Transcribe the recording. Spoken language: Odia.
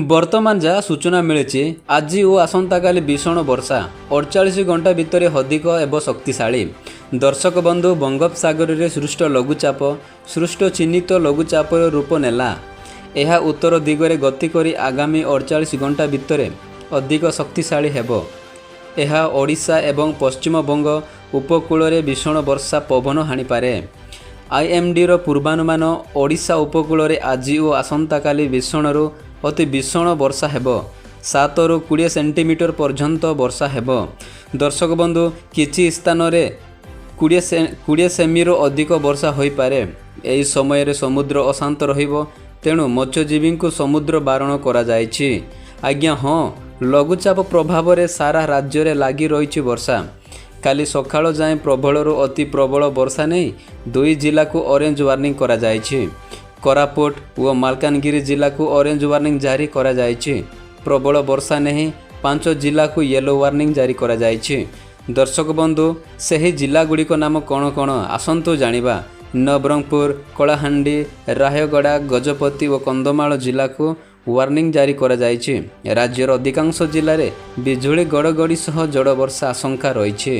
ବର୍ତ୍ତମାନ ଯାହା ସୂଚନା ମିଳିଛି, ଆଜି ଓ ଆସନ୍ତାକାଲି ଭୀଷଣ ବର୍ଷା, 48 ଘଣ୍ଟା ଭିତରେ ଅଧିକ ହେବ ଶକ୍ତିଶାଳୀ। ଦର୍ଶକ ବନ୍ଧୁ, ବଙ୍ଗୋପସାଗରରେ ସୃଷ୍ଟ ଲଘୁଚାପ ସୃଷ୍ଟ ଚିହ୍ନିତ ଲଘୁଚାପର ରୂପ ନେଲା। ଏହା ଉତ୍ତର ଦିଗରେ ଗତି କରି ଆଗାମୀ 48 ଘଣ୍ଟା ଭିତରେ ଅଧିକ ଶକ୍ତିଶାଳୀ ହେବ। ଏହା ଓଡ଼ିଶା ଏବଂ ପଶ୍ଚିମବଙ୍ଗ ଉପକୂଳରେ ଭୀଷଣ ବର୍ଷା, ପବନ ହାଣିପାରେ। ଆଇଏମ୍ଡିର ପୂର୍ବାନୁମାନ, ଓଡ଼ିଶା ଉପକୂଳରେ ଆଜି ଓ ଆସନ୍ତାକାଲି ଭୀଷଣରୁ ଅତି ଭୀଷଣ ବର୍ଷା ହେବ। 7ରୁ 20 ସେଣ୍ଟିମିଟର ପର୍ଯ୍ୟନ୍ତ ବର୍ଷା ହେବ। ଦର୍ଶକ ବନ୍ଧୁ, କିଛି ସ୍ଥାନରେ 20 ସେମିରୁ ଅଧିକ ବର୍ଷା ହୋଇପାରେ। ଏହି ସମୟରେ ସମୁଦ୍ର ଅଶାନ୍ତ ରହିବ, ତେଣୁ ମତ୍ସ୍ୟଜୀବୀଙ୍କୁ ସମୁଦ୍ର ବାରଣ କରାଯାଇଛି। ଆଜ୍ଞା ହଁ, ଲଘୁଚାପ ପ୍ରଭାବରେ ସାରା ରାଜ୍ୟରେ ଲାଗି ରହିଛି ବର୍ଷା। କାଲି ସକାଳ ଯାଏଁ ପ୍ରବଳରୁ ଅତି ପ୍ରବଳ ବର୍ଷା ନେଇ ଦୁଇ ଜିଲ୍ଲାକୁ ଅରେଞ୍ଜ ୱାର୍ଣ୍ଣିଂ କରାଯାଇଛି। କୋରାପୁଟ ଓ ମାଲକାନଗିରି ଜିଲ୍ଲାକୁ ଅରେଞ୍ଜ ୱାର୍ଣ୍ଣିଂ ଜାରି କରାଯାଇଛି। ପ୍ରବଳ ବର୍ଷା ନେଇ ପାଞ୍ଚ ଜିଲ୍ଲାକୁ ୟେଲୋ ୱାର୍ଣ୍ଣିଂ ଜାରି କରାଯାଇଛି। ଦର୍ଶକ ବନ୍ଧୁ, ସେହି ଜିଲ୍ଲାଗୁଡ଼ିକ ନାମ କ'ଣ କ'ଣ, ଆସନ୍ତୁ ଜାଣିବା। ନବରଙ୍ଗପୁର, କଳାହାଣ୍ଡି, ରାୟଗଡ଼ା, ଗଜପତି ଓ କନ୍ଧମାଳ ଜିଲ୍ଲାକୁ ୱାର୍ଣ୍ଣିଂ ଜାରି କରାଯାଇଛି। ରାଜ୍ୟର ଅଧିକାଂଶ ଜିଲ୍ଲାରେ ବିଜୁଳି, ଘଡ଼ଘଡ଼ି ସହ ଝଡ଼ ବର୍ଷା ଆଶଙ୍କା ରହିଛି।